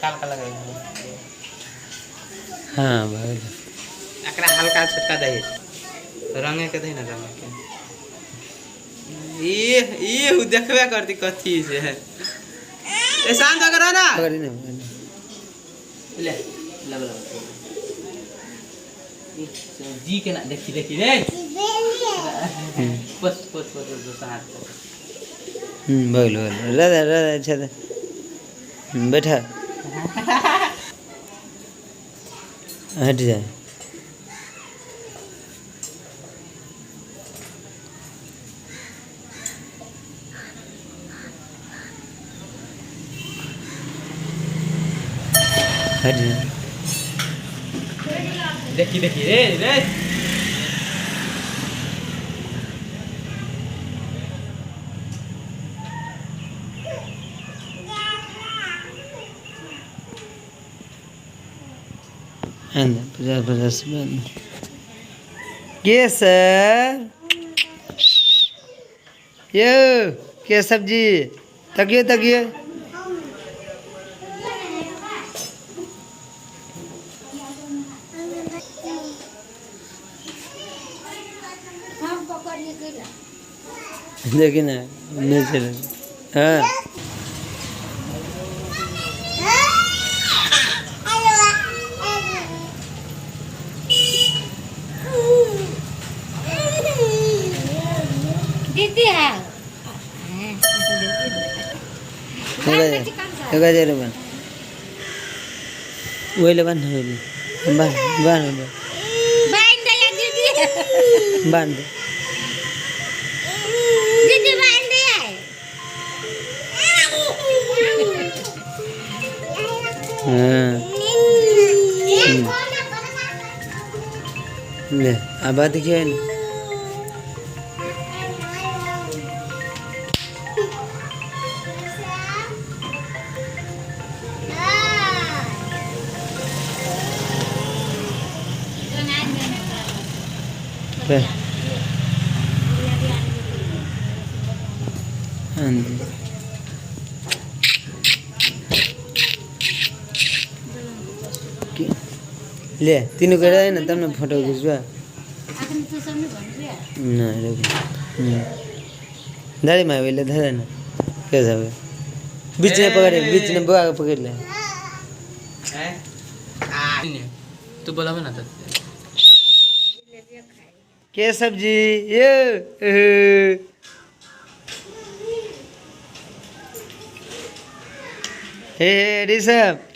हल्का हल्का लगे। हाँ, भऽ गेल। एकरा हल्का छोटका दही रंगे के दही ने, रंगे के। ई ई उ देखबे करती कथी से। ए, शांत होकर रहो ना। पकड़ी ने। ले लग लग जी के ना, देखी देखी रे। बस बस बस बस, हाथ। भऽ गेल, भऽ गेल। राधा राधा, अच्छा तऽ बैठा, हट जा, हट जा। देखी देखी रे रे। 50 50। के सर यौ, के सब्जी तकियो तकियो। देखी ना, नहीं चले। हाँ, दीदी है। एगा बन, ओहि बन, बन बन बन। बांध दया दीदी। बांध। दीदी, बांध दया। हाँ, ले, अब देखिए ना। ले हाँ जी। ले, तीनों के रहे ना, तब ना फोटो खिंचवा। ना रुक, धरे मैं ले, धरे ना। कैसे हो बीच में पकड़े, बीच में बुआ के पकड़ ले। हैं आ तू बोलाबे ना तो। के सब्जी ये हे हे ऋषभ।